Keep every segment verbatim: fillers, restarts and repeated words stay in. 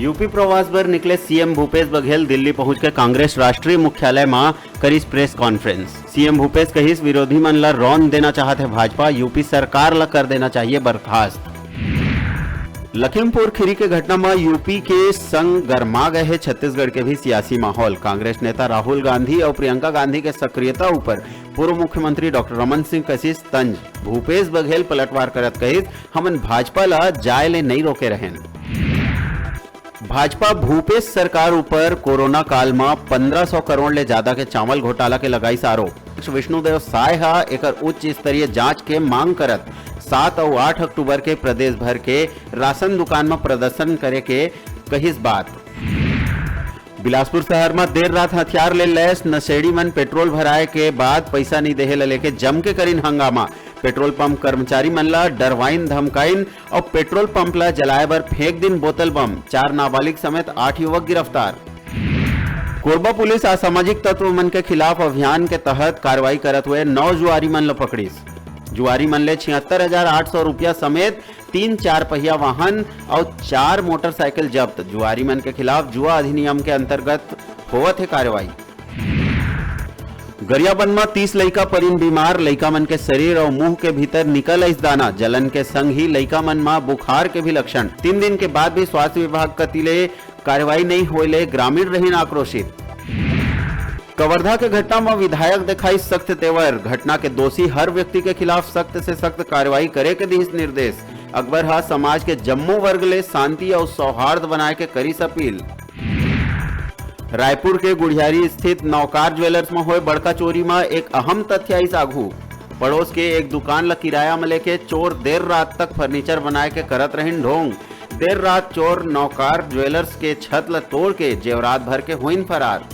UP प्रवास बर निकले सीएम भूपेश बघेल दिल्ली पहुंच के कांग्रेस राष्ट्रीय मुख्यालय म करिस प्रेस कॉन्फ्रेंस। सीएम भूपेश कहिस, विरोधी मन ल रौंद देना चाहत हे भाजपा, यूपी सरकार ल कर देना चाहिए बर्खास्त। लखीमपुर खीरी के घटना म यूपी के संग गरमा गए हे छत्तीसगढ़ के भी सियासी माहौल। कांग्रेस नेता राहुल गांधी अउ प्रियंका गांधी के सक्रियता ऊपर पूर्व मुख्यमंत्री डॉक्टर रमन सिंह कसिस तंज। भूपेश बघेल पलटवार करत कहिस, हमन भाजपा ल जाय ले नइ रोके रहेन। भाजपा भूपेश सरकार ऊपर कोरोना काल म पंद्रह सौ करोड़ ले ज्यादा के चावल घोटाला के लगाइस आरोप। विष्णुदेव साय ह एकर उच्च स्तरीय जांच के मांग करत सात अउ आठ अक्टूबर के प्रदेश भर के राशन दुकान म प्रदर्शन करे के कहिस बात। बिलासपुर शहर म देर रात हथियार ले लैस नशेड़ी मन पेट्रोल भराए के बाद पैसा नइ देहे ल लेके जम के करिन हंगामा। पेट्रोल पंप कर्मचारी मन ल डरवाइन धमकाइन अउ पेट्रोल पंप ल जलाए बर फेंक दिन बोतल बम। चार नाबालिग समेत आठ युवक गिरफ्तार। कोरबा पुलिस असामाजिक तत्व मन के खिलाफ अभियान के तहत कार्रवाई करत हुए नौ जुआरी मन ल पकड़िस। जुआरी मन ले छिहत्तर हजार आठ सौ रुपया समेत तीन चार पहिया वाहन अउ चार मोटरसाइकिल जब्त। जुआरी मन के खिलाफ जुआ अधिनियम के अंतर्गत होवत हे कार्रवाई। गरियाबंद म तीस लइका परिन बीमार, लइका मन के शरीर अउ मुंह के भीतर निकल आइस दाना, जलन के संग ही लइका मन म बुखार के भी लक्षण। तीन दिन के बाद भी स्वास्थ्य विभाग कति ले कार्रवाई नइ होए ले ग्रामीण रहिन आक्रोशित। कवर्धा के घटना म विधायक देखाइस सख्त तेवर, घटना के दोषी हर व्यक्ति के खिलाफ सख्त से सख्त कार्रवाई करे के दिस निर्देश। अकबर ह समाज के जम्मो वर्ग ले शांति अउ सौहार्द बनाए के करिस अपील। रायपुर के गुढ़ियारी स्थित नौकार ज्वेलर्स म होए बड़का चोरी म एक अहम तथ्य आइस आघू। पड़ोस के एक दुकान ल किराया म लेके चोर देर रात तक फर्नीचर बनाए के करत रहिन ढोंग। देर रात चोर नौकार ज्वेलर्स के छत ल तोड़ के जेवरात भर के होइन फरार।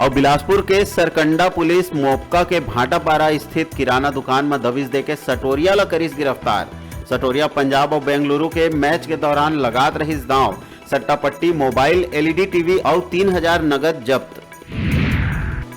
अउ बिलासपुर के सरकंडा पुलिस मोपका के भाटापारा स्थित किराना दुकान म दबिश देके सटोरिया ल करिस गिरफ्तार। सटोरिया पंजाब अउ बेंगलुरु के मैच के दौरान लगात रहिस दांव। सट्टा पट्टी, मोबाइल, एलईडी टीवी अउ तीन हजार नगद जब्त।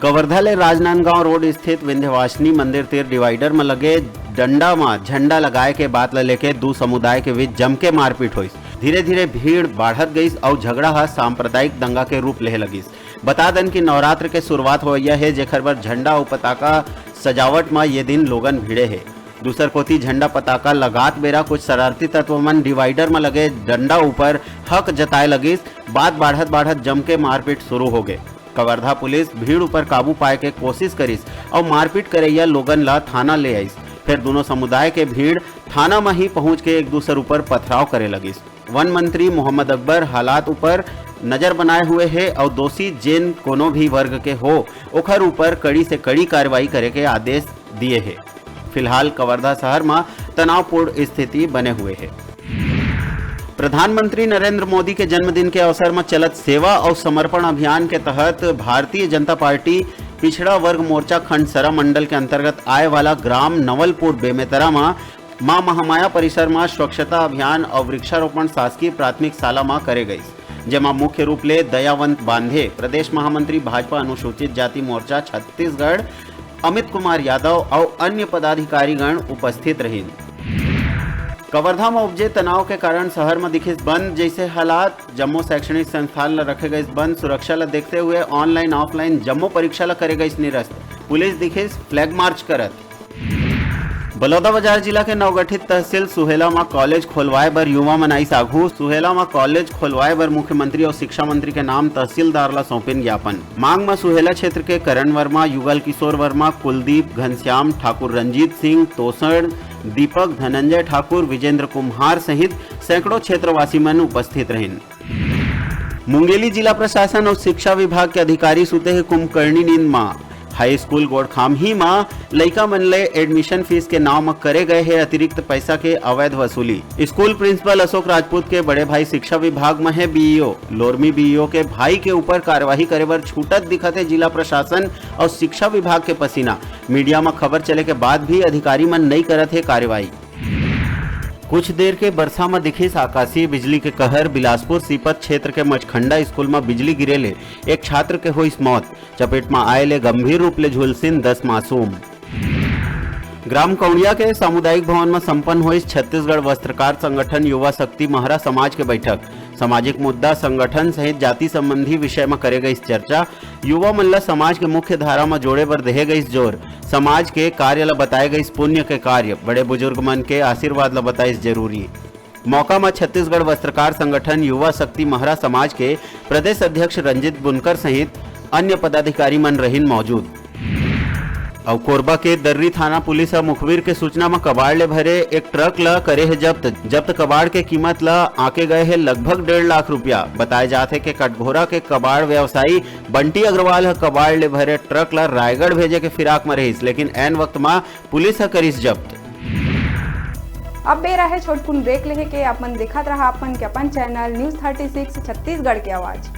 कवर्धा ले राजनांदगांव रोड स्थित विंध्यवासिनी मंदिर तीर डिवाइडर म लगे डंडा म झंडा लगाए के बात ल लेके दू समुदाय के बीच जमके मारपीट होइस। धीरे-धीरे भीड़ बाढ़त गइस अउ झगड़ा ह सांप्रदायिक दंगा के रूप लेहे लगिस। बता दन कि नवरात्र के शुरुआत होवइया हे, जेखर बर झंडा अउ पताका सजावट म ये दिन लोगन भिड़े हे। दूसर कोति झंडा पताका लगात बेरा कुछ शरारती तत्व मन डिवाइडर म लगे डंडा ऊपर हक जताए लगिस। बात बाढ़त-बाढ़त जमके मारपीट शुरू होगे। कवर्धा पुलिस भीड़ ऊपर काबू पाए के कोशिश करिस अउ मारपीट करइया लोगन ला थाना ले आइस। फेर दूनों समुदाय के भीड़ थाना म ही पहुंच के एक दूसर ऊपर पथराव करे लगिस। वन मंत्री मोहम्मद अकबर हालात ऊपर नजर बनाए हुए हे अउ दोषी जेन कोनो भी वर्ग के हो, ओखर ऊपर कड़ी से कड़ी कार्रवाई करे के आदेश दिए हे। फिलहाल कवर्धा शहर म तनावपूर्ण स्थिति बने हुए हे। प्रधानमंत्री नरेंद्र मोदी के जन्मदिन के अवसर म चलत सेवा अउ समर्पण अभियान के तहत भारतीय जनता पार्टी पिछड़ा वर्ग मोर्चा खंडसरा मंडल के अंतर्गत आए वाला ग्राम नवलपुर बेमेतरा म मां महामाया परिसर म स्वच्छता अभियान अउ वृक्षारोपण शासकीय प्राथमिक शाला म करे गइस, जेमा मुख्य रूप ले दयावंत बांधे, प्रदेश महामंत्री भाजपा अनुसूचित जाति मोर्चा छत्तीसगढ़, अमित कुमार यादव अउ अन्य पदाधिकारीगण उपस्थित रहिन। कवर्धा म उपजे तनाव के कारण शहर म दिखिस बंद जैसे हालात, जम्मो शैक्षणिक संस्थान ल रखे गइस बंद। सुरक्षा ल देखते हुए ऑनलाइन ऑफलाइन जम्मो परीक्षा ल करे गइस निरस्त। पुलिस दिखिस फ्लैग मार्च करत। बलौदाबाजार जिला के नवगठित तहसील सुहेला म कॉलेज खोलवाए बर युवा मन आइस आघू। सुहेला म कॉलेज खोलवाए बर मुख्यमंत्री अउ शिक्षा मंत्री के नाम तहसीलदार ल सौंपिन ज्ञापन। मांग म सुहेला क्षेत्र के करण वर्मा, युगल किशोर वर्मा, कुलदीप, घनश्याम ठाकुर, रंजीत सिंह, तोसण, दीपक, धनंजय ठाकुर, विजेंद्र कुम्हार सहित सैकड़ों क्षेत्रवासी मन उपस्थित रहिन। मुंगेली जिला प्रशासन अउ शिक्षा विभाग के अधिकारी सुते हे कुंभकर्णी नींद म। हाई स्कूल गोड़खामही म लइका मन ले एडमिशन फीस के नाव म करे गए हे अतिरिक्त पैसा के अवैध वसूली। स्कूल प्रिंसिपल अशोक राजपूत के बड़े भाई शिक्षा विभाग म हे बीईओ। लोरमी बीईओ के भाई के ऊपर कार्यवाही करे बर छूटत दिखत हे जिला प्रशासन अउ शिक्षा विभाग के पसीना। मीडिया म खबर चले के बाद भी अधिकारी मन नइ करत हे कार्यवाही। कुछ देर के बरसा म दिखिस आकाशीय बिजली के कहर। बिलासपुर सीपत क्षेत्र के मचखंडा स्कूल म बिजली गिरे ले एक छात्र के होइस मौत। चपेट म आए ले गंभीर रूप ले झुलसिन दस मासूम। ग्राम कौड़िया के सामुदायिक भवन म संपन्न होइस छत्तीसगढ़ वस्त्रकार संगठन युवा शक्ति महरा समाज के बैठक। सामाजिक मुद्दा, संगठन सहित जाति संबंधी विषय म करे गइस चर्चा। युवा मन ल समाज के मुख्य धारा म जोड़े बर देहे गइस जोर। समाज के कार्य ल बताए गइस पुण्य के कार्य। बड़े बुजुर्ग मन के आशीर्वाद ल बताइस जरूरी। मौका म छत्तीसगढ़ वस्त्रकार संगठन युवा शक्ति महरा समाज के प्रदेश अध्यक्ष रंजीत बुनकर सहित अन्य पदाधिकारी मन रहिन मौजूद। अउ कोरबा के दर्री थाना पुलिस ह मुखबिर के सूचना म कबाड़ ले भरे एक ट्रक ल करे हे जब्त। जब्त कबाड़ के कीमत ल आके गए हे लगभग डेढ़ लाख रुपया। बताए जात हे कि कटघोरा के कबाड़ व्यवसायी बंटी अग्रवाल ह कबाड़ ले भरे ट्रक ल रायगढ़ भेजे के फिराक म रहिस, लेकिन ऐन वक्त म पुलिस ह करिस जब्त। अब बेरा हे छोटकुन ब्रेक लेहे के। आप मन देखत रहा अपन के अपन channel news thirty six Chhattisgarh के आवाज।